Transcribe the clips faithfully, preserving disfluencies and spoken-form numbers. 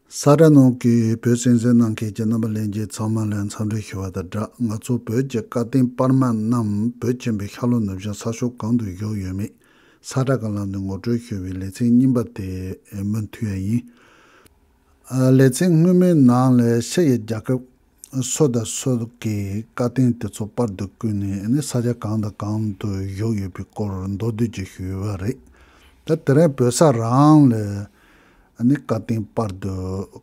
ས་ཁྲ་ནང་གི་བོད་གསན་གཟིགས་གནང་མཁན་གྱི་རྣམ་པ་ལྷན་རྒྱས་ཚང་མ་ལ་འཚམས་འདྲི་ཞུ་བ་དང་སྦྲགས། ང་ཚོ་བོད་ཀྱི་བཀའ་བསྟན་པར་མ་རྣམས་བོད་ཆེན་པོའི་ཤར་ལྷོ་ནུབ་བྱང་ས་ཕྱོགས་གང་དུ་བཞུགས་ཡོད་མེད་ས་ཁྲ་གི་ལམ་ནས་ངོ་སྤྲོད་ཞུ་བའི་ལེ་ཚན་རྙིང་པ་དེ་མུ་མཐུད་ཡ་ཡིན། ཨ། ལེ་ཚན་སྔོན་མའི་ནང་ལ་ཕྱི་ཡི་རྒྱལ་ཁབ་སུ་དང་སུ་གིས་བཀའ་བསྟན་དེ་ཚོ་པར་དུ་བརྐོས་ནས་ནི་ས་ཆ་གང་དང་གང་དུ་བཞུགས་ཡོད་པའི་སྐོར་མདོར་བསྡུས་ཀྱིས་ཞུས་པ་རེད། ད་དེ་རིང་བོད་ས་རང་ལ་ནི་བཀའ་བསྟན་པར་དུ་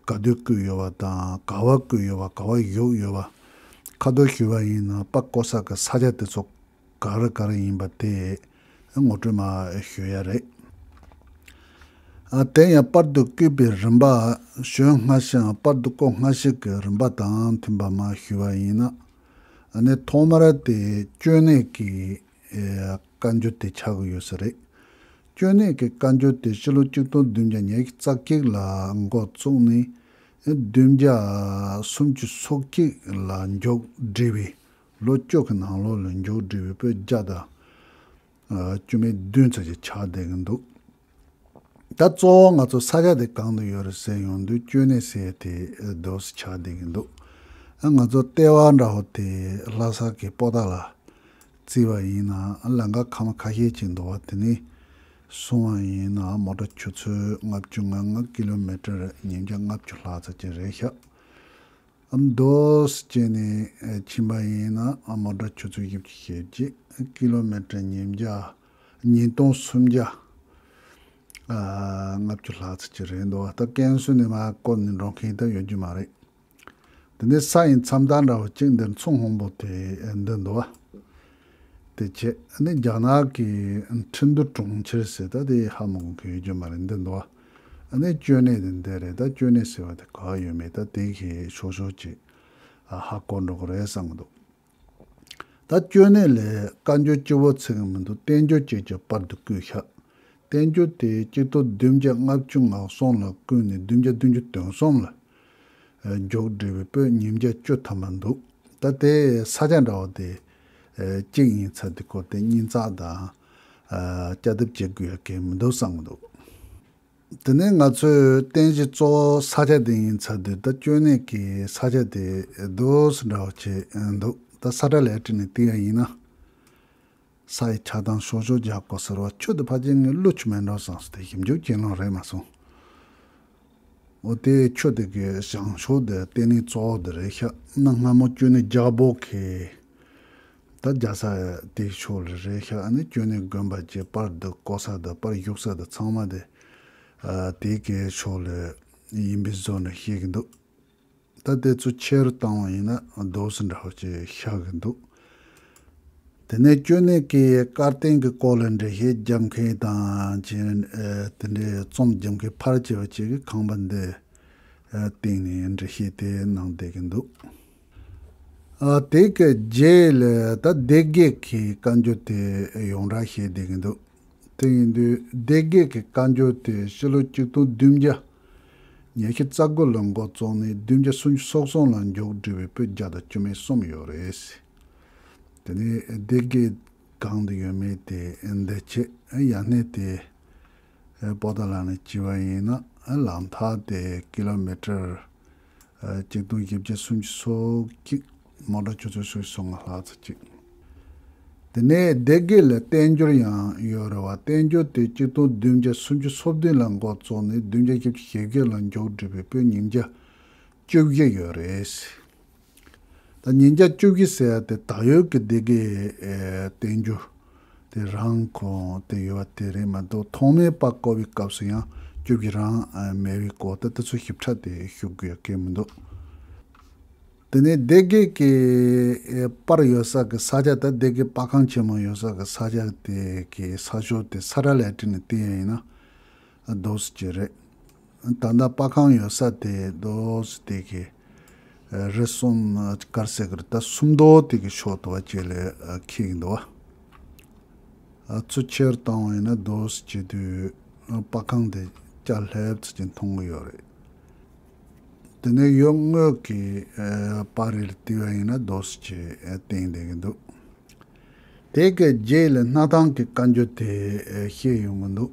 ག་དུས་བརྐོས་ཡོད་པ་དང་། ག་པར་བརྐོས་ཡོད་པ། ག་པར་བཞུགས་ཡོད་པ། ཁ་ཐོར་ཞུས་པ་ཡིན་ན་པར་བརྐོ་ས་གི་ས་ཆ་དེ་ཚོ་ག་རེ་ག་རེ་ཡིན་པ་དེ་ངོ་སྤྲོད་མར་ཞུ་ཡ་རེད། ཨ། དེ་ཡང་པར་དུ་བརྐོས་པའི་རིམ་པ། གཞོན་སྔ་ཕྱི་ཡང་པར་དུ་བརྐོ་སྔ་ཕྱི་གི་རིམ་པ་དང་མཐུན་པ་མར་ཞུ་བ་ཡིན་ན། ཨ་ནི་ཐོག་མར་དེ་སྐྱོན་གནས་ཀྱི་ཨེ་བཀའ་འགྱུར་དེ་ཆགས་ཀྱི་ཡོད་ས་རེད། སྐྱོན་གནས་ཀྱི་བཀའ་འགྱུར་དེ་ཕྱི་ལོ་ཆིག་སྟོང་བདུན་བརྒྱ་ཉི་ཤུ་རྩ་གཅིག་ལ་འགོ་བཙུགས་ནས་བདུན་བརྒྱ་སུམ་ཅུ་སོ་གཅིག་ལ་མཇུག་བསྒྲིལ་བའི། ལོ་བཅུ་གི་ནང་ལོགས་ལ་མཇུག་བསྒྲིལ་བའི་པོད་བརྒྱ་དང་བཅུ་མེད་བདུན་ཙམ་ཞིག་ཆགས་བསྡད་ཀྱི་འདུག་ད་གཙོ་བོ་ང་ཚོ་ས་ཆ་དེ་གང་དུ་ཡོད་རེད་ཟེར་ཡོང་དུས་སྐྱོན་གནས་ཟེར་དེ་འདུག་སེ་ཆགས་བསྡད་ཀྱི་འདུག་ཨ། ང་ཚོ་ལྟེ་བ་འདྲ་བོ་དེ་ལྷ་ས་གི་པོ་ཏཱ་ལ་བརྩིས་པ་ཡིན་ན། ཨ། ལམ་ཁ་ཁ་མ་ཁ་ཤས་ཅིག་འདུག་པ། དེ་ནས་སོང་བ་ཡིན་ན་མོ་ཊ་ཆུ་ཚོད་ལྔ་བཅུ་ང་ལྔ། ཀི་ལོ་མི་ཊར་ཉིས་བརྒྱ་ལྔ་བཅུ་ལྷག་ཙམ་ཅིག་རེད་ཤག་ཨ། མདོ་སེ་བྱས་ནས་ཨ་ཕྱིན་པ་ཡིན་ན། ཨ། མོ་ཊ་ཆུ་ཚོད་བཞི་བཅུ་ཞེ་གཅིག་ཀི་ལོ་མི་ཊར་ཉིས་བརྒྱ། ཉིས་སྟོང་སུམ་བརྒྱ། ཨ། ལྔ་བཅུ་ལྷག་ཙམ་ཅིག་རེད་འདུག་ད་ཀན་སུའུ་ནས་མར་བསྐོར་ནས་འགྲོ་མཁན་ད་ཡོད་རྒྱུ་མ་རེད། དེ་ནས་ས་ཡི་མཚམས་རྟགས་འདྲ་བོ་གཅིག་འདིར་མཚོ་སྔོན་པོ་དེ་འདི་འདུག་པ། དེ་བྱས་ནས་རྒྱ་ནག་གི་ཁྲིན་ཏུའུ་གྲོང་ཁྱེར་ཟེར། ད་དེ་ཧ་མ་གོ་མཁན་ཡོད་རྒྱུ་མ་རེད། འདི་འདུག་པ། ཨ་ནི་སྐྱོན་གནས་དེ་འདི་རེད། ད་སྐྱོན་གནས་ཟེར་བ་དེ་ག་ཡོད་མེད་ད་དེ་གི་ཤོག་ཤོག་ཅིག་ཧ་གོ་འགྲོ་གི་རེད་བསམ་གི་འདུག་ད་སྐྱོན་གནས་ལས་བཀའ་འགྱུར་གཅིག་པོ་ཚིག་གི་མི་འདུག་བསྟན་འགྱུར་གཅིག་ཀྱང་པར་དུ་བརྐོས་ཤག་བསྟན་འགྱུར་དེ་གཅིག་སྟོང་བདུན་བརྒྱ་ལྔ་བཅུ་ང་གསུམ་ལ་བརྐོས་ནས་བདུན་བརྒྱ་བདུན་ཅུ་དོན་གསུམ་ལ་མཇུག་བསྒྲིལ་བའི་པོད་ཉིས་བརྒྱ་བཅུ་ཐམ་པ་འདུག་ད་དེ་ས་ཆ་འདྲ་བོ་དེ་གཅིག་ཡིན་ཚ་དེ་ཁོ་དེ་སྙན་གྲགས་དང་སྐྱ་དེབ་བྱེད་དགོས་ཡ་གི་མི་འདུག་བསམ་གི་འདུག་དེ་ནས་ང་ཚོས་རྟེན་གཞི་གཙོ་བོ་ས་ཆ་དེ་ཡིན་ཚ་དུས། ད་སྐྱོན་གནས་ཀྱི་ས་ཆ་དེ་འདུག་སེ་འདྲ་བོ་བྱས་འདུག་ད་ས་ཁྲ་ལ་བྲིས་ནས་བལྟས་ཡ་ཡིན་ན། ས་ཡི་ཆགས་སྟངས་ཤོག་ཤོག་རྒྱག་དགོས་ཟེར་བ། ཆུ་དེ་ཕལ་ཆེར་ངས་བླུགས་ཆོག་མེད་འགྲོ་བསམ་སོང་། དེ་ཞིབ་འཇུག་བྱེད་ལོང་རེད་མ་སོང་། འོ་དེ་ཆུ་དེ་གི་བྱང་ཕྱོགས་དེ་ལྟེ་གནས་གཙོ་བོ་དེ་རེད་ཤག་གནའ་སྔ་མོ་སྐྱོན་གནས་རྒྱལ་པོ་གི་ད་རྒྱལ་ས་དེའི་ཕྱོགས་ལ་རེད་ཤག་ཨ་ནི་སྐྱོན་གནས་དགོན་པ་བཅས་པར་དུ་བརྐོ་ས་དང་པར་བཞུགས་ས་དང་ཚང་མ་དེ་ཨ་དེ་གའི་ཕྱོགས་ལ་ཡིན་པའི་བཟོ་འདྲ་ཤེས་ཀྱི་འདུག་ད་དེ་ཚོ་ཆེ་རུ་བཏང་བ་ཡིན་ན་རྡོ་སོལ་འདྲ་བོ་ཅིག་ཤར་གྱི་འདུག་དེ་ནས་སྐྱོན་གནས་ཀྱི་བཀའ་བསྟན་གྱི་སྐོར་ལ་འགྲེལ་བཤད་རྒྱབ་མཁན་དང་བཅས། ཨ་དེ་འདྲའི་རྩོམ་རྒྱབ་མཁན་ཕལ་ཆེ་བ་ཅིག་གིས་ཁང་པ་འདི་ཨ་སྟེང་ནས་འགྲེལ་བཤད་དེ་གནང་བསྡད་ཀྱི་འདུག་ཨ་དེ་གི་རྗེས་ལ་ད་སྡེ་དགེ་གི་བཀའ་འགྱུར་དེ་ཡོངས་གྲགས་བཤད་བསྡད་ཀྱི་འདུག་དེ་ཡིན་དུས་སྡེ་དགེ་གི་བཀའ་འགྱུར་དེ་ཕྱི་ལོ་ཆིག་སྟོང་བདུན་བརྒྱ་ཉི་ཤུ་རྩ་དགུ་ལ་འགོ་བཙུགས་ནས་བདུན་བརྒྱ་སུམ་ཅུ་སོ་གསུམ་ལ་མཇུག་བསྒྲིལ་བའི་པོད་བརྒྱ་དང་བཅུ་མེད་གསུམ་ཡོད་རེད། དེ་ནས་སྡེ་དགེ་གང་དུ་ཡོད་མེད་དེ་འདི་བྱས། ཡར་སྣེ་དེ་པོ་ཏཱ་ལ་ནས་བྱས་པ་ཡིན་ན་ལམ་ཐག་དེ་ཀི་ལོ་མི་ཊར་ཨ་གཅིག་སྟོང་བཞི་བརྒྱ་སུམ་ཅུ་སོ་གཅིག་མོ་ཊ་ཆུ་ཚོད་སུམ་ཅུ་སོ་ལྔ་ལྷག་ཙམ་ཅིག་དེ་ནས་སྡེ་དགེ་ལ་བསྟན་འགྱུར་ཡང་ཡོད་རེད་བ། བསྟན་འགྱུར་དེ་གཅིག་སྟོང་བདུན་བརྒྱ་སུམ་ཅུ་སོ་བདུན་ལ་འགོ་བཙུགས་ནས་བདུན་བརྒྱ་བཞི་བཅུ་ཞེ་བརྒྱད་ལ་མཇུག་བསྒྲིལ་བའི་པོད་ཉིས་བརྒྱ་བཅུ་བཞི་ཡོད་རེད། ད་ཉིས་བརྒྱ་བཅུ་བཞི་ཟེར་ཡ་དེ་ད་ཡོད་ཀྱི་སྡེ་དགེ་ཨེ་བསྟན་འགྱུར་དེ་རང་ཁོངས་དེ་ཡོད་པ་དེ་རེད་མ་གཏོགས། ཐོག་མའི་པར་བརྐོ་བའི་སྐབས་སུ་ཡང་བཅུ་བཞི་རང་ཨེ་མེད་པའི་སྐོར་དེ་དེ་ཚོ་ཞིབ་ཕྲ་དེ་ཞུ་དགོས་ཡ་གལ་མི་འདུག་དེ་ནས་སྡེ་དགེ་གི་ཨེ་པར་ཡོད་ས་གི་ས་ཆ། ད་སྡེ་དགེ་པར་ཁང་ཆེན་མོ་ཡོད་ས་གི་ས་ཆ་དེ་གི་ས་ཕྱོགས་དེ་ས་ཁྲ་ལ་བྲིས་ནས་བལྟས་ཡ་ཡིན་ན་རྡོ་སོལ་ཅིག་རེད། ད་ལྟ་པར་ཁང་ཡོད་ས་དེ་རྡོ་སོལ་དེ་གི་ཨེ་རི་གསུམ་ག་རེ་ཟེར་གི་རེད། ད་སུམ་མདོ་དེ་གི་ཕྱོགས་དེ་བ་ཅིག་ལ་ཨེ་འཁེལ་གྱི་འདུག་བ། ཨ་ཚུར་ཆེར་བཏང་བ་ཡིན་ན་རྡོ་སོལ་བྱེད་དུས་ཨ་པར་ཁང་དེ་སྐྱ་ལྷེབ་ཙམ་ཅིག་མཐོང་གི་ཡོད་རེད། དེ་ནས་ཡོད་དངོས་ཀྱི་ཨ་པར་རིས་ལ་བལྟས་པ་ཡིན་ན་རྡོ་སོལ་ཅིག་ཨ་བཏིང་བསྡད་ཀྱི་འདུག་དེ་གི་རྗེས་ལ་སྣར་ཐང་གི་བཀའ་འགྱུར་དེ་ཨ་བཤད་ཡོང་གི་འདུག་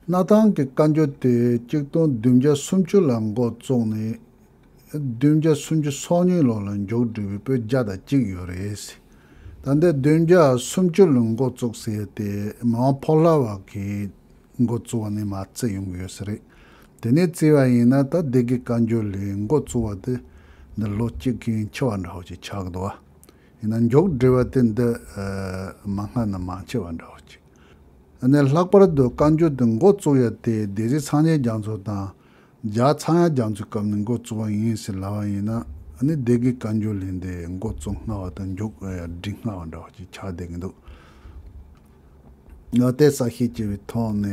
སྣར་ཐང་གི་བཀའ་འགྱུར་དེ་གཅིག་སྟོང་བདུན་བརྒྱ་སུམ་ཅུ་ལ་འགོ་བཙུགས་ནས། བདུན་བརྒྱ་སུམ་ཅུ་སོ་གཉིས་ལོ་ལ་མཇུག་བསྒྲིལ་བའི་པོད་བརྒྱ་དང་གཅིག་ཡོད་རེད། ད་ལྟའི་བདུན་བརྒྱ་སུམ་ཅུ་ལ་འགོ་བཙུགས་ཟེར་ཡ་དེ་མི་དབང་ཕོ་བླ་བ་གིས་འགོ་བཙུགས་པ་ནས་མར་བརྩི་ཡོང་གི་ཡོད་ས་རེད། དེ་ནས་བརྩིས་པ་ཡིན་ན་ད་སྡེ་དགེ་བཀའ་འགྱུར་ལས་འགོ་བཙུགས་པ་དེ་འདི་ལོ་གཅིག་གིས་འཆི་བ་འདྲ་བོ་ཅིག་ཆགས་འདུག་བ། ཡིན་ན་མཇུག་བསྒྲིལ་བ་དེ་འདི་ཨ་མ་སྔ་ན་མ་འཆི་བ་འདྲ་བོ་ཅིག། ཨ་ནི་ལྷག་པར་དུ་བཀའ་འགྱུར་དེ་འགོ་བཙུགས་ཡ་དེ་སྡེ་སྲིད་སངས་རྒྱས་རྒྱ་མཚོ་དང་། རྒྱལ་བ་ཚངས་དབྱངས་རྒྱ་མཚོའི་སྐབས་ནས་འགོ་བཙུགས་པ་ཡིན་ཟེར་ལབ་པ་ཡིན་ན། ཨ་ནི་སྡེ་དགེ་བཀའ་འགྱུར་ལས་འདི་འགོ་བཙུགས་སྔ་བ་དང་མཇུག་ཨ་བསྒྲིལ་སྔ་བ་འདྲ་བ་ཅིག་ཆགས་བསྡད་ཀྱི་འདུག། ང་དེ་གསལ་བཤད་བྱས་པའི་ཐོག་ནས།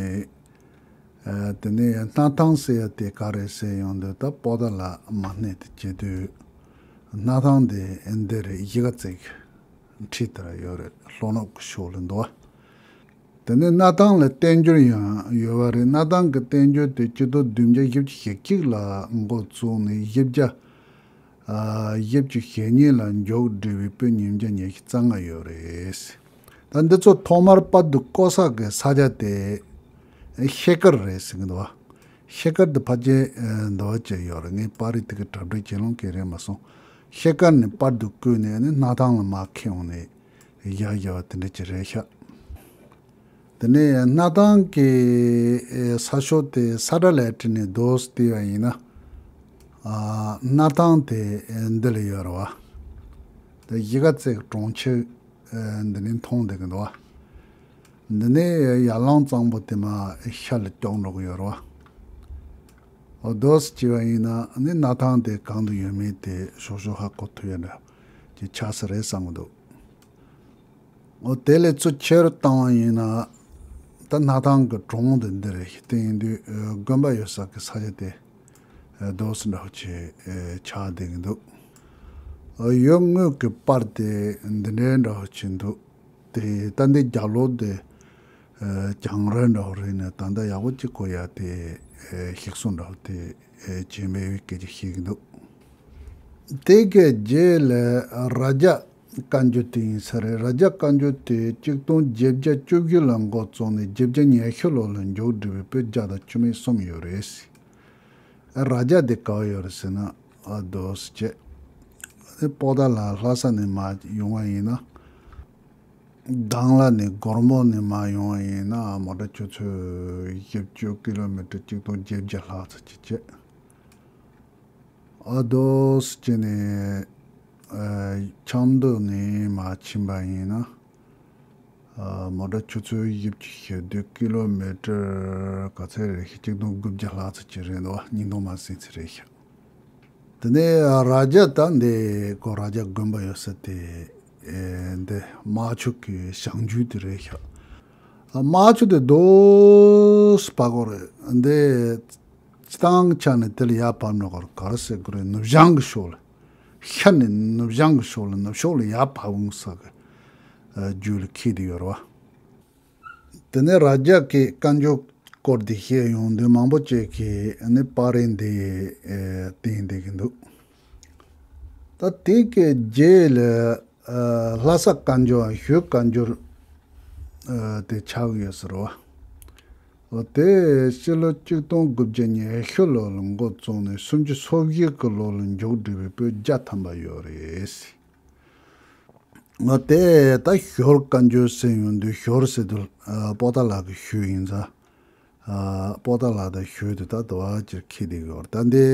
ཨ་དེ་ནས་སྣར་ཐང་ཟེར་ཡ་དེ་ག་རེད་ཟེར་ཡོང་དུས་ད་པོ་ཏཱ་ལ་མ་སྣེ་དེ་བྱེད་དུས། སྣར་ཐང་དེ་འདི་རེད། གཞིས་ཀ་རྩེ་གི་འཁྲིས་དེར་ཡོད་རེད། ལྷོ་ནུབ་ཀྱི་ཕྱོགས་ལ་འདུག་བ། དེ་ནས་སྣར་ཐང་ལ་བསྟན་འགྱུར་ཡང་ཡོད་པ་རེད། སྣར་ཐང་གི་བསྟན་འགྱུར་དེ་སྤྱི་ལོ་བདུན་བརྒྱ་བཞི་བཅུ་ཞེ་གཅིག་ལ་འགོ་བཙུགས་ནས་བཞི་བརྒྱ་ཨ་བཞི་བཅུ་ཞེ་གཉིས་ལ་མཇུག་བསྒྲིལ་བའི་པོད་ཉིས་བརྒྱ་ཉི་ཤུ་རྩ་ལྔ་ཡོད་རེད། ད་འདི་ཚོ་ཐོག་མར་པར་དུ་བརྐོས་ས་གི་ས་ཆ་དེ་ཤེལ་དཀར་རེད་ཟེར་གྱི་འདུག་བ། ཤེལ་དཀར་དེ་ཕལ་ཆེར་ཨ་འདི་བ་ཅིག་ཡོད་རེད། ངས་པར་རིས་དེ་གི་གྲ་སྒྲིག་བྱེད་ལོང་གི་རེད་མ་སོང་། ཤེལ་དཀར་ནས་པར་དུ་བརྐོས་ནས་ཨ་ནི་སྣར་ཐང་ལ་མར་འཁྱེར་འོང་ནས་བཞག་བཞག་པ་དེ་འདྲ་ཅིག་རེད་ཤག། དེ་ནས་སྣར་ཐང་གི་ས་ཕྱོགས་དེ་ས་ཁྲ་ལའི་ཊི་ནས་རྡོ་སྟེར་བ་ཡིན་ན། ཨ་སྣར་ཐང་དེ་འདི་ལ་ཡོད་རེད་བ། དེ་གཞིས་ཀ་རྩེ་གྲོང་ཁྱེར་འདི་ནས་མཐོང་བསྡད་ཀྱི་འདུག་བ། འདི་ནས་ཡར་ལངས་གཙང་པོ་དེ་མར་ཤར་ལ་ཀྱོག་འགྲོ་གི་ཡོད་རེད་བ། རྡོ་སྟེར་བ་ཡིན་ན་ནི་སྣར་ཐང་དེ་གང་དུ་ཡོད་མེད་དེ་ཤོག་ཤོག་ཧ་གོ་ཐུབ་ཡ་འདྲ་ཅིག་ཆགས་ས་རེད་བསམ་གྱི་འདུག། འོ་དེ་ལས་ཚུར་ཆེ་རུ་བཏང་བ་ཡིན་ན། ད་སྣར་ཐང་གི་གྲོང་དེ་འདི་རེད། དེ་ཡིན་དུས་དགོན་པ་ཡོད་ས་གི་ས་ཆ་དེ་རྡོ་སི་འདྲ་བོ་ཅིག་ཆགས་བསྡད་ཀྱི་འདུག། ཡོལ་དངོས་ཀྱི་པར་དེ་འདི་འདྲའི་འདྲ་བོ་ཅིག་འདུག། དེ་ད་འདི་རྒྱབ་ལོགས་དེ་གྱང་ར་འདྲ་བོ་རེད་ནས། ད་ལྟ་ཡག་པོ་ཅིག་གོ་ཡ་དེ་ཞིག་གསོ་འདྲ་བོ་དེ་བྱས་མེད་པའི་སྐད་ཆ་བཤད་ཀྱི་འདུག། དེ་གའི་རྗེས་ལ་རྭ་རྒྱ་བཀའ་འགྱུར་དེ་ཡིན་ས་རེད། རྭ་རྒྱ་བཀའ་འགྱུར་དེ་གཅིག་སྟོང་བརྒྱད་བརྒྱ་བཅུ་བཞི་ལ་འགོ་བཙུགས་ནས་བརྒྱད་བརྒྱ་ཉི་ཤུ་ལོ་ལ་མཇུག་བསྒྲིལ་བའི་པོད་བརྒྱ་དང་བཅུ་མེད་གསུམ་ཡོད་རེད། རྭ་རྒྱ་དེ་ག་བ་ཡོད་རེད་ཟེར་ན། ཨ་རྡོ་སི་བྱས། པོ་ཏཱ་ལ་ལྷ་ས་ནས་མར་ཡོང་བ་ཡིན་ན། དང་ལ་ནས་སྒོར་མོ་ནས་མར་ཡོང་བ་ཡིན་ན་མོ་ཊ་ཆུ་ཚོད་བཞི་བཅུ་ཀི་ལོ་མི་ཊར་གཅིག་སྟོང་བརྒྱད་བརྒྱ་ལྷག་ཙམ་ཅིག་བྱས། ཨ་རྡོ་སི་བྱས་ནས་ཨ་ཆབ་མདོ་ནས་མར་ཕྱིན་པ་ཡིན་ན། ཨ་མོ་ཊ་ཆུ་ཚོད་བཞི་བཅུ་ཞེ་བདུན་ཀི་ལོ་མི་ཊར་ག་ཚད་རེད་ཤག། གཅིག་སྟོང་དགུ་བརྒྱ་ལྷག་ཙམ་ཅིག་རེད་འདུག་བ། ཉིས་སྟོང་མ་ཟིན་ཙམ་རེད་ཤག། དེ་ནས་རྭ་རྒྱ་ད་འདི་ཀོ་རྭ་རྒྱ་དགོན་པ་ཡོད་ས་དེ་ཨེ་འདི་རྨ་ཆུ་གི་བྱང་རྒྱུད་དེ་རེད་ཤག། ཨ་རྨ་ཆུ་དེ་རྡོ་སི་བར་སྐོར་རེད། འདི་སྤྱིར་བཏང་ཆ་ནས་དེ་ལ་ཡར་བབས་ན་ག་རེ་ཟེར་དགོས་རེད། ནུབ་བྱང་གི་ཕྱོགས་ལ། ཤར་ནས་ནུབ་བྱང་གི་ཕྱོགས་ལ། ནུབ་ཕྱོགས་ལ་ཡར་བབས་འོང་ས་གི་ཨ་རྒྱུད་ལ་འཁེལ་བསྡད་ཡོད་རེད་བ། དེ་ནས་རྭ་རྒྱ་གི་བཀའ་འགྱུར་སྐོར་འདི་བཤད་ཡོང་དུས་མང་པོ་ཅིག་གིས་ནི་པར་རིས་འདི་ཨེ་བསྟན་བསྡད་ཀྱི་འདུག། ད་དེ་གི་རྗེས་ལ་ཨ་ལྷ་ས་བཀའ་འགྱུར། ཞོལ་བཀའ་འགྱུར་ཨ་དེ་ཆགས་ཡོད་ཟེར་བ། འོ་དེ་སྤྱི་ལོ་གཅིག་སྟོང་དགུ་བརྒྱ་ཉི་ཤུ་ལོ་ལ་འགོ་བཙུགས་ནས་སུམ་ཅུ་སོ་བཞི་གི་ལོ་ལ་མཇུག་བསྒྲིལ་བའི་པོད་བརྒྱ་ཐམ་པ་ཡོད་རེད། ང་དེ་ད་ཞོལ་བཀའ་འགྱུར་ཟེར་ཡོང་དུས་ཞོལ་ཟེར་དུས་ཨ་པོ་ཏཱ་ལ་གི་ཞོལ་ཡིན་ཙང་། ཨ་པོ་ཏཱ་ལ་དང་ཞོལ་དེ་ད་དུ་བ་ཅིག་འཁེལ་བསྡད་ཡོད་རེད། ད་འདི་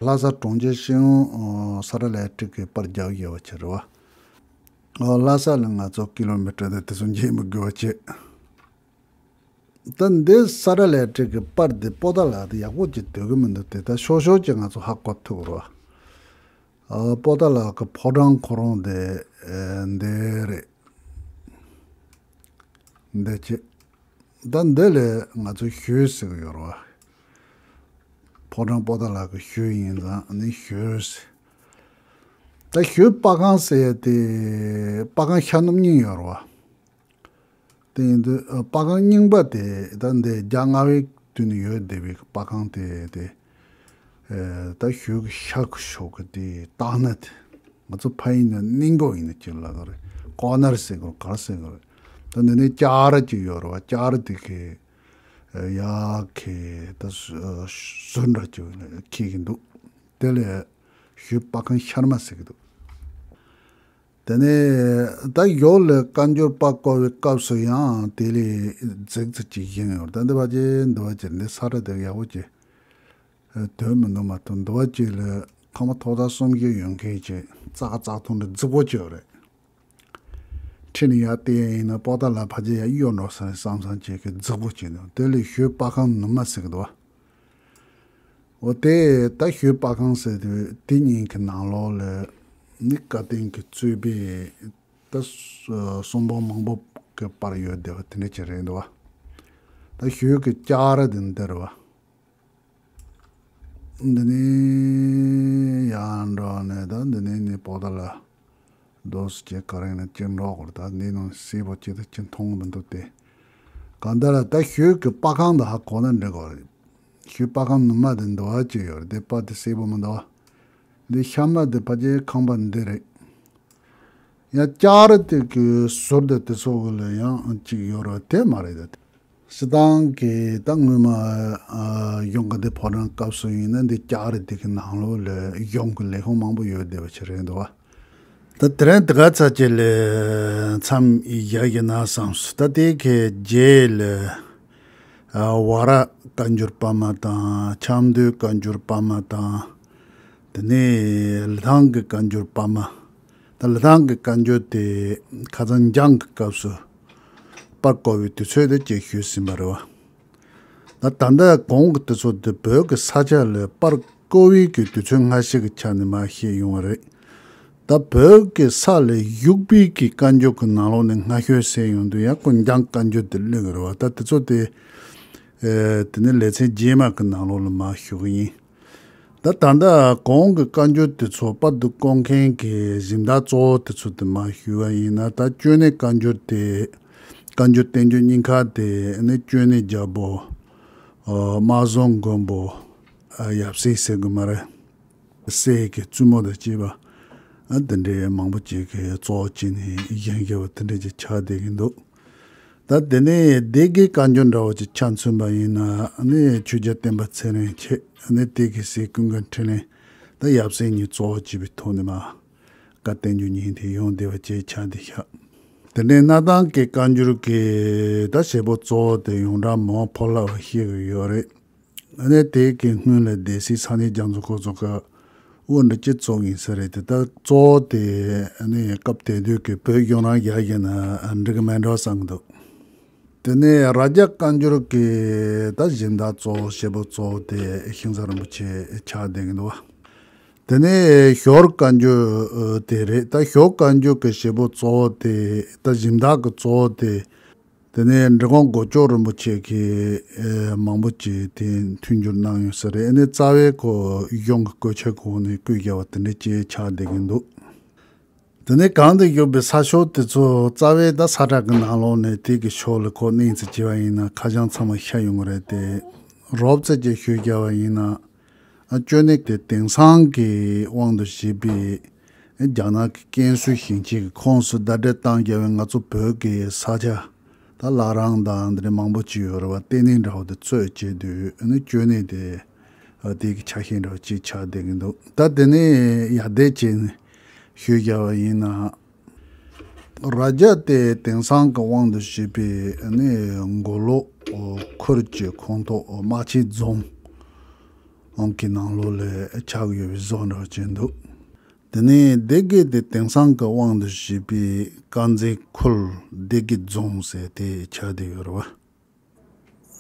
ལྷ་ས་གྲོང་ཁྱེར་ཤེས་ཡོན་ཨ་ས་ཁྲ་ལས་ཀྲིག་གི་པར་རྒྱག་ཡོད་པ་ཅིག་རེད་བ། ཨ་ལྷ་ས་ལ་ང་ཚོ་ཀི་ལོ་མི་ཊར་དེ་དེ་ཚོ་འགྱེལ་མི་དགོས་པ་བྱས། ད་འདི་ས་ཁྲ་ལས་ཀྲིག་གི་པར་འདི་པོ་ཏཱ་ལ་དེ་ཡག་པོ་ཅིག་སྡོད་གི་མི་འདུག། དེ་ད་ཤོག་ཤོག་ཅིག་ང་ཚོ་ཧ་གོ་ཐུབ་རོགས། ཨ་པོ་ཏཱ་ལ་གི་ཕོ་བྲང་ཁོ་རང་དེ་ཨེ་འདི་རེད། འདི་ཅི། ད་འདི་ལས་ང་ཚོ་ཞོལ་ཟེར་གི་ཡོད་རེད་བ། ཕོ་བྲང་པོ་ཏཱ་ལ་གི་ཞོལ་ཡིན་ཙང་ནི་ཞོལ་ཟེར། ད་ཞོལ་པར་ཁང་ཟེར་ཡ་དེ་པར་ཁང་ཤར་ནུབ་གཉིས་ཡོད་རེད་བ། དེ་ཡིན་དུས་ཨ་པར་ཁང་རྙིང་པ་དེ་ད་འདི་རྒྱ་རྔ་བའི་དུས་ནས་ཡོད་བསྡད་པའི་པར་ཁང་དེ་དེ་ཨ་ད་ཞོལ་གི་ཤར་གི་ཕྱོགས་གི་དེ་ལྟག་ན་དེ། ང་ཚོ་ཕ་ཡིན་ན་སྙིང་གོ་ཡིན་ན་ཅིག་ལབ་གི་རེད། ཀོ་ནར་ཟེར་གི་རེད། ག་རེ་ཟེར་གི་རེད། ད་འདི་ནས་ལྕགས་རི་ཅིག་ཡོད་རེད་བ། ལྕགས་རི་དེ་གི་ ཡ་གི་ད་ཟུར་འདྲ་ཅིག་འཁྱེར་གྱི་འདུག་དེ་ལས་ཞོལ་པ་ཁང་ཤར་མ་ཟེར་གྱི་འདུག་དེ་ནས་ད་ཞོལ་ལ་བཀའ་འགྱུར་པར་བརྐོ་བའི་སྐབས་སུ་ཡང་དེ་ལས་རྫིག་རྫིག་ཅིག་བཞེངས་ཡོད། ད་འདི་བ་ཅིག་འདི་བ་ཅིག་འདི་ས་ཁྲ་དེ་ཡག་པོ་ཅིག་དོན་མི་འདུག་མ་གཏོགས། འདི་བ་ཅིག་ལ་ཁང་པ་ཐོག་ཚད་གསུམ་བཞི་ཡོད་མཁན་ཅིག་རྩ་ཁ་རྩ་ཐུང་འདྲ་རྫིག་པོ་ཅིག་ཡོད་རེད། ཁྲིད་ནས་ཡར་བལྟས་ཡིན་ན་པོ་ཏཱ་ལ་ཕལ་ཆེར་ཡར་གཡོལ་འགྲོ་ས་རེད་བསམ་བསམ་བྱེད་ཀྱི་རྫིག་པོ་བྱས་འདུག་དེ་ལས་ཞོལ་པར་ཁང་ནུབ་མ་ཟེར་གྱི་འདུག་བ། འོ་དེ་ད་ཞོལ་པར་ཁང་ཟེར་དུས་དེ་གཉིས་ཀྱི་ནང་ལོགས་ལ་ནི་བཀའ་བསྟན་གྱི་གཙོས་པའི་ད་གསུང་འབུམ་མང་པོ་གི་པར་ཡོད་བསྡད་པ་དེ་འདྲ་ཅིག་རེད་འདུག་བ། ད་ཞོལ་གྱི་ལྕགས་རི་དེ་འདི་རེད་བ། འདི་ནས་ཡར་འགྲོ་ནས་ད་འདི་ནས་ནི་པོ་ཏཱ་ལ་རྡོ་སུ་ཅེ་ག་རེ་ནས་ཅི་འགྲོ་དགོས། ད་འདི་ནང་སེར་པོ་ཅི་ད་ཅི་མཐོང་མི་འདུག་སྟེ། གང་ལྟར་ད་ཞོལ་གྱི་པར་ཁང་དུ་ཧ་གོ་ན་འགྲིག་གོ་རེད། ཞོལ་པར་ཁང་ནུབ་མ་དེ་འདི་བ་ཅི་ཡོད་རེད། དེ་པར་དེ་སེར་པོ་མི་འདུག་བ། འདི་ཤར་མ་དེ་ཕལ་ཆེར་ཁང་པ་འདི་རེད། ཡང་ལྕགས་རི་དེ་གི་ཟུར་དེ་དེ་ཚོ་གི་ལ་ཡང་གཅིག་ཡོད་རེད་དེ་མ་རེད་ད། སྤྱིར་བཏང་གི་ད་སྔོན་མ་ཨ་གཞུང་གི་འདི་ཕོ་བྲང་སྐབས་སུ་ཡིན་ན་འདི་ལྕགས་རི་དེ་གི་ནང་ལོགས་ལ་གཞུང་གི་ལས་ཁུངས་མང་པོ་ཡོད་བསྡད་པ་ཞིག་རེད་འདུག་བ། ད་དེ་རིང་དེ་ག་ཚ་ཅིག་ལ་མཚམས་བཞག་གི་ན་བསམས་སོང་། ད་དེ་གི་རྗེས་ལ་ཨ་ཝ་ར་བཀའ་འགྱུར་པར་མ་དང་། ཆབ་མདོའི་བཀའ་འགྱུར་པར་མ་དང་། དེ་ནས་ལི་ཐང་གི་བཀའ་འགྱུར་པར་མ། ད་ལི་ཐང་གི་བཀའ་འགྱུར་དེ་ཁ་སང་འཇང་གི་སྐབས་སུ་པར་བརྐོ་བའི་དུས་ཚོད་དེ་ཅིག་ཞུས་ཟིན་པ་རེད་བ། ད་ད་ལྟ་གོང་གི་དུས་ཚོད་དེ་བོད་ཀྱི་ས་ཆ་ལ་པར་བརྐོ་བའི་གི་དུས་ཚོད་སྔ་ཕྱི་གི་ཆ་ནས་མར་བཤད་ཡོང་བ་རེད། ད་བོད་ཀྱི་ས་ལ་བཞུགས་པའི་གི་བཀའ་འགྱུར་གྱི་ནང་ལོགས་ནས་སྔ་ཤོས་ཟེར་ཡོང་དུས་ཡང་ཁོ་འཇང་བཀའ་འགྱུར་དེ་སླེབས་ཀྱི་རེད་བ། ད་དེ་ཚོ་དེ་ཨེ་དེ་ནས་ལེ་ཚན་རྗེས་མ་གི་ནང་ལོགས་ལ་མར་ཞུ་གི་ཡིན། ད་ད་ལྟ་གོང་གི་བཀའ་འགྱུར་དེ་ཚོ་པར་དུ་བརྐོ་མཁན་གྱི་སྦྱིན་བདག་གཙོ་བོ་དེ་ཚོ་དེ་མར་ཞུས་པ་ཡིན་ན། ད་སྐྱོན་གནས་བཀའ་འགྱུར་དེ་བཀའ་འགྱུར་བསྟན་འགྱུར་གཉིས་ཀ་དེ་ནི་སྐྱོན་གནས་རྒྱལ་པོ་ཨ་དམར་ཟོམ་མགོན་པོ་ཨ་ཡབ་སྲས་ཟེར་དགོས་མ་རེད། སྲས་ཀྱི་བཙུན་མོ་དང་བཅས་པ་ཨ་དེ་འདྲའི་མང་པོ་ཅིག་གིས་གཙོ་བོ་བྱས་ནས་བཞེངས་བཞག་པ་དེ་འདྲ་ཅིག་ཆགས་བསྡད་ཀྱི་འདུག་ད་དེ་ནས་སྡེ་དགེའི་བཀའ་འགྱུར་འདྲ་བོ་ཅིག་ཆ་མཚོན་པ་ཡིན་ན་ནི་ཆོས་རྒྱལ་བསྟན་པ་ཚེ་རིང་མཆེད་ནི་སྡེ་དགེ་སྲས་ཀུན་དགའ་འཕྲིན་ལས་ད་ཡབ་སྲས་གཉིས་གཙོ་བོ་བྱས་པའི་ཐོག་ནས་མར་བཀའ་བསྟན་འགྱུར་གཉིས་དེ་ཡོང་བསྡད་པ་ཅིག་ཆགས་བསྡད་ཤག་དེ་ནས་སྣར་ཐང་གི་བཀའ་འགྱུར་གྱི་ད་བྱེད་པོ་གཙོ་བོ་དེ་ཡོངས་གྲགས་མང་པོ་ལ་བཤད་ཀྱི་ཡོད་རེད། ཨ་ནི་དེ་གི་སྔོན་ལ་སྡེ་སྲིད་ས་གནས་རྒྱ་མཚོ་ཁོ་ཚོ་གི་དབུ་འདྲ་ཅིག་བཙུགས་ཡིན་ས་རེད་དེ། ད་གཙོ་བོ་དེ་ཨ་ནི་སྐབས་དེ་དུས་ཀྱི་བོད་གཞུང་རང་རྒྱལ་ཡིན་ན་འགྲིག་གི་མེད་འགྲོ་བསམ་གི་འདུག་དེ་ནས་རྭ་རྒྱ་བཀའ་འགྱུར་གྱི་ད་སྦྱིན་བདག་གཙོ་བོ་བྱེད་པོ་གཙོ་བོ་དེ་ཤིང་བཟའ་རིན་པོ་ཆེ་ཆགས་བསྡད་ཀྱི་འདུག་བ། དེ་ནས་ཞོལ་བཀའ་འགྱུར་དེ་རེད། ད་ཞོལ་བཀའ་འགྱུར་གྱི་བྱེད་པོ་གཙོ་བོ་དེ་ད་སྦྱིན་བདག་གི་གཙོ་བོ་དེ། དེ་ནས་འབྲི་གུང་སྒོ་ལྕོག་རིན་པོ་ཆེ་གིས་ཨེ་མང་པོ་ཅིག་དེ་མཐུན་འགྱུར་གནང་ཡོད་ས་རེད། ཨ་ནི་རྩ་བའི་ཁོ་གཞུང་གི་བཀོད་ཆ་གོང་ནས་བཀོད་རྒྱ་བ་དེ་འདྲ་ཅིག་ཆགས་བསྡད་ཀྱི་འདུག་དེ་ནས་གང་དུ་བཞུགས་པའི་ས་ཕྱོགས་དེ་ཚོ་རྩ་བའི་ད་ས་ཁྲ་གི་ནང་ལོགས་ནས་དེ་གི་ཕྱོགས་ལ་ཁོ་གནས་ཚུལ་བྱས་པ་ཡིན་ན་ཁ་བྱང་ཚང་མ་ཤར་ཡོང་གི་རེད་དེ། རོབ་ཙམ་ཅིག་ཞུས་རྒྱ་བ་ཡིན་ན། ཨ་སྐྱོན་གནས་དེ་དེང་སང་གི་དབང་དུ་བྱས་པའི་རྒྱ་ནག་གི་ཀན་སུའུ་ཞིང་ཆེན་གྱི་ཁོངས་སུ་ཟླ་སྒྲིལ་བཏང་རྒྱ་བའི་ང་ཚོ་བོད་ཀྱི་ས་ཆ་ད་ལྷ་རམས་དང་འདི་འདྲ་མང་པོ་ཅིག་ཡོད་རེད་བ། ལྟེ་གནས་འདྲ་བོ་དེ་རྩོད་བྱེད་དུས་ཨ་ནི་སྐྱོན་གནས་དེ་ཨ་དེ་གི་ཆ་ཤས་འདྲ་བོ་ཅིག་ཆགས་བསྡད་ཀྱི་འདུག་ད་དེ་ནས་ཡར་འདེད་བྱས་ནས་ཞུས་རྒྱ་བ་ཡིན་ན། རྭ་རྒྱ་དེ་དེང་སང་གི་དབང་དུ་བྱས་པའི་ཨ་ནི་མགོ་ལོག་ཁུལ་གྱི་ཁོངས་གཏོགས་རྨ་ཆེན་རྫོང་གི་ནང་ལོགས་ལ་ཆགས་ཡོད་པའི་བཟོ་འདྲ་བྱས་འདུག་དེ་ནས་སྡེ་དགེ་དེ་དེང་སང་གི་དབང་དུ་བྱས་པའི་དཀར་མཛེས་ཁུལ་སྡེ་དགེ་རྫོང་ཟེར་དེ་ཆགས་བསྡད་ཡོད་རེད་བ།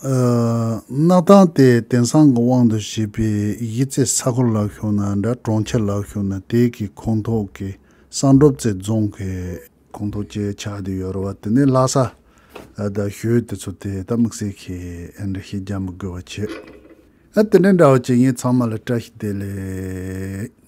ཨ་སྣར་ཐང་དེ་དེང་སང་གི་དབང་དུ་བྱས་པའི་གཞིས་རྩེ་ས་ཁུལ་ལབ་ཤོག་ན་འདྲ། གྲོང་ཁྱེར་ལབ་ཤོག་ན་དེ་གི་ཁོངས་གཏོགས་ཀྱི་བསམ་གྲུབ་རྩེ་རྫོང་གི་ཁོངས་གཏོགས་བཅས་ཆགས་བསྡད་ཡོད་རེད་བ། དེ་ནས་ལྷ་ས་ཨ་དང་ཞོལ་དེ་ཚོ་དེ་ད་དམིགས་བསལ་གྱི་འགྲེལ་བཤད་རྒྱག་མི་དགོས་པ་བྱས། ཨ་དེ་འདྲ་འདྲ་བ་བྱས། ངས་ཚང་མ་ལ་བཀྲ་ཤིས་བདེ་ལེགས།